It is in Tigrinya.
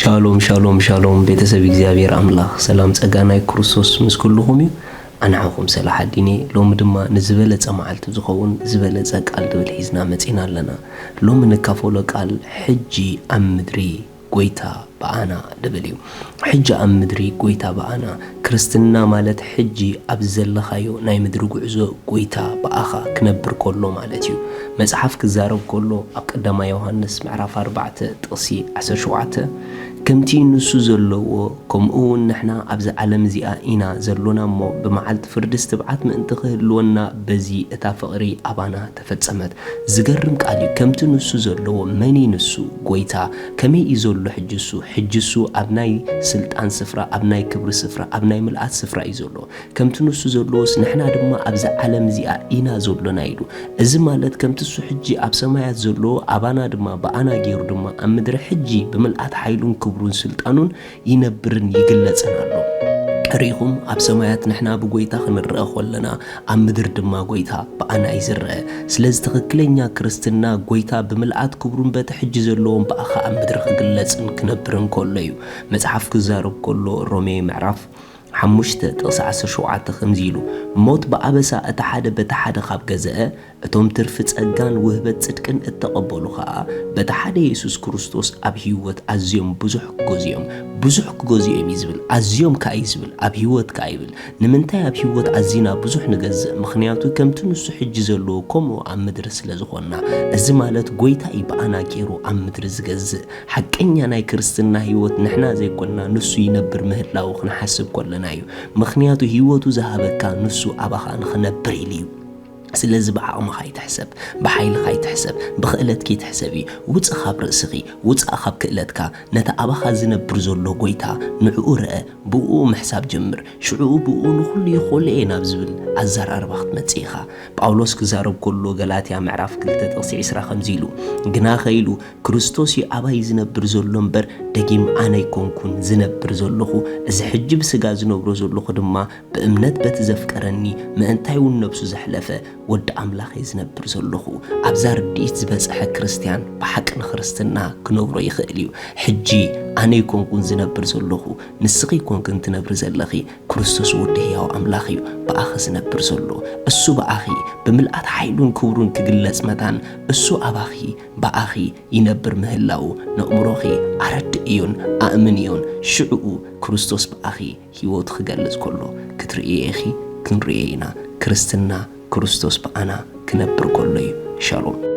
ሻሎም ሻሎም ሻሎም፣ ቤተሰብ እግዚኣብሔር ኣምላኽ ሰላም ጸጋ ናይ ክርስቶስ ምስ ኩልኹም እዩ። ኣንዓኹም ሰላሕ ኣዲኔ። ሎሚ ድማ ንዝበለጸ መዓልቲ ዝኸውን ዝበለጸ ቃል ድብል ሒዝና መጺና ኣለና። ሎሚ ንካፈሎ ቃል ሕጂ ኣብ ምድሪ ጎይታ ብኣና ድብል እዩ። ሕጂ ኣብ ምድሪ ጎይታ ብኣና። ክርስትና ማለት ሕጂ ኣብ ዘለኻዮ ናይ ምድሪ ጉዕዞ ጎይታ ብኣኻ ክነብር ከሎ ማለት እዩ። መጽሓፍ ክዛረብ ከሎ ኣብ ቀዳማይ ዮሃንስ ምዕራፍ ኣርባዕተ ጥቕሲ ዓሰርተ ሸውዓተ፣ ከምቲ ንሱ ዘለዎ ከምኡ እውን ንሕና ኣብዚ ዓለም እዚኣ ኢና ዘሎና እሞ ብመዓልቲ ፍርድስ ትብዓት ምእንቲ ክህልወና በዚ እታ ፍቕሪ ኣባና ተፈጸመት። ዝገርም ቃል እዩ። ከምቲ ንሱ ዘለዎ መን እዩ ንሱ? ጎይታ። ከመይ እዩ ዘሎ ሕጂ እሱ? ሕጂ እሱ ኣብ ናይ ስልጣን ስፍራ፣ ኣብ ናይ ክብሪ ስፍራ፣ ኣብ ናይ ምልኣት ስፍራ እዩ ዘሎ። ከምቲ ንሱ ዘለዎስ ንሕና ድማ ኣብዚ ዓለም እዚኣ ኢና ዘሎና ኢሉ። እዚ ማለት ከምቲ እሱ ሕጂ ኣብ ሰማያት ዘለዎ ኣባና ድማ ብኣና ገይሩ ድማ ኣብ ምድሪ ሕጂ ብምልኣት ሓይሉን ክብሩን ስልጣኑን ይነብርን ይግለጽን ኣሎ። ርኢኹም፣ ኣብ ሰማያት ንሕና ብጎይታ ክንረአ ከለና ኣብ ምድሪ ድማ ጎይታ ብኣና እዩ ዝረአ። ስለዚ ትኽክለኛ ክርስትና ጎይታ ብምልኣት ክብሩን በቲ ሕጂ ዘለዎም ብኣኻ ኣብ ምድሪ ክግለጽን ክነብርን ከሎ እዩ። መጽሓፍ ክዛረብ ከሎ ሮሜ ምዕራፍ ሓሙሽተ ጥቕሲ ዓሰርተ ሸውዓተ ከምዚ ኢሉ፣ ሞት ብኣበሳ እቲ ሓደ በቲ ሓደ ካብ ገዝአ፣ እቶም ትርፊ ጸጋን ውህበት ጽድቅን እተቐበሉ ኸኣ በቲ ሓደ የሱስ ክርስቶስ ኣብ ህይወት ኣዝዮም ብዙሕ ክገዝኡ እዮም። ብዙሕ ክገዝኡ እዮም እዩ ዝብል፣ ኣዝዮም ከኣ እዩ ዝብል፣ ኣብ ህይወት ከኣ ይብል። ንምንታይ ኣብ ህይወት ኣዚና ብዙሕ ንገዝእ? ምኽንያቱ ከምቲ ንሱ ሕጂ ዘለዎ ከምኡ ኣብ ምድሪ ስለ ዝኾንና። እዚ ማለት ጎይታ እዩ ብኣና ገይሩ ኣብ ምድሪ ዝገዝእ። ሓቀኛ ናይ ክርስትና ህይወት ንሕና ዘይኮንና ንሱ ይነብር ምህላዉ ክንሓስብ ከለና እዩ። ምኽንያቱ ህይወቱ ዝሃበካ ንሱ ኣባኻ ንኽነብር ኢሉ እዩ። ስለዚ ብዓቕምኻ ኣይትሕሰብ፣ ብሓይልኻ ኣይትሕሰብ፣ ብኽእለትኪ ኣይትሕሰቢ። ውጽእ ካብ ርእስኺ፣ ውጻእ ካብ ክእለትካ። ነቲ ኣባኻ ዝነብር ዘሎ ጎይታ ንዕኡ ርአ፣ ብእኡ ምሕሳብ ጀምር። ሽዕኡ ብእኡ ንኹሉ ይኽእሎ እየ ናብ ዝብል ኣዘራርባ ክትመጽእ ኢኻ። ጳውሎስ ክዛረብ ከሎ ገላትያ ምዕራፍ ክልተ ጥቕሲ ዕስራ ከምዚ ኢሉ፣ ግናኸ ኢሉ ክርስቶስ እዩ ኣባይ ዝነብር ዘሎ እምበር ደጊም ኣነ ኣይኮንኩን ዝነብር ዘለኹ፣ እዚ ሕጂ ብስጋ ዝነብሮ ዘለኹ ድማ ብእምነት በቲ ዘፍቀረኒ ምእንታይ እውን ነብሱ ዘሕለፈ ወዲ ኣምላኽ እየ ዝነብር ዘለኹ። ኣብዛ ርድኢት ዝበጽሐ ክርስትያን ብሓቂ ንክርስትና ክነብሮ ይኽእል እዩ። ሕጂ ኣነ ኣይኮንኩን ዝነብር ዘለኹ፣ ንስኺ ኮንክን ትነብሪ ዘለኺ። ክርስቶስ ወዲ ህያው ኣምላኽ እዩ ብኣኺ ዝነብር ዘሎ። እሱ ብኣኺ ብምልኣት ሓይሉን ክብሩን ክግለጽ መታን እሱ ኣባኺ ብኣኺ ይነብር ምህላዉ ነእምሮኺ ኣረድእዮን ኣእምንዮን። ሽዕኡ ክርስቶስ ብኣኺ ህይወቱ ክገልጽ ከሎ ክትርእዮ ኢኺ፣ ክንርእዮ ኢና። ክርስትና ክርስቶስ ብኣና ክነብር ከሎ እዩ። ሻሎም።